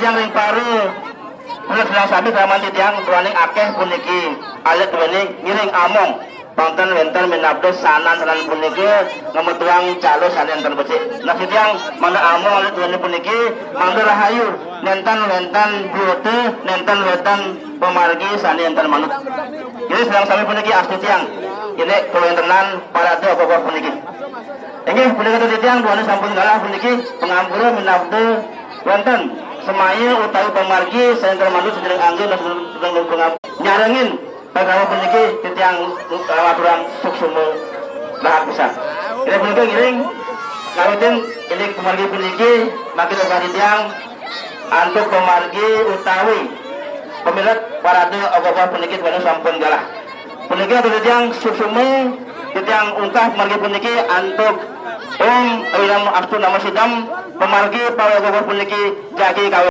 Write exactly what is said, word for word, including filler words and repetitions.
Titiang ring para, menawi sareng sami sami titiang duaning akéh puniki alit duaning ngiring among. Banten wénten minabda sanan-sanan puniki ngametuang calo sané nénten becik. Nah, titiang mangda among alit duaning puniki, mangda rahayu, nénten wénten biuta, nénten wénten pamargi sané nénten manut. Jadi sareng sami puniki astitiang, indik kawéntenan parada ogoh-ogoh puniki. Inggih punika titiang duaning sampun galah puniki pangampura minabda wénten semaya utawi pamargi sané nénten manut sajeroning angga dan sajeroning pangam-, nyarengin parkara puniki titiang aturang suksma rahat pisan. Inggih punika ngiring ngawitin indik pamargi puniki mangkin ugi titiang antuk pamargi utawi pamilet parada ogoh-ogoh puniki duaning sampun galah. Puniki atur titiang suksma, titiang ungkah pamargi puniki antuk Om Awighnam Astu Namo Sidham, pamargi parada ogoh-ogoh puniki jagi kawéntenan.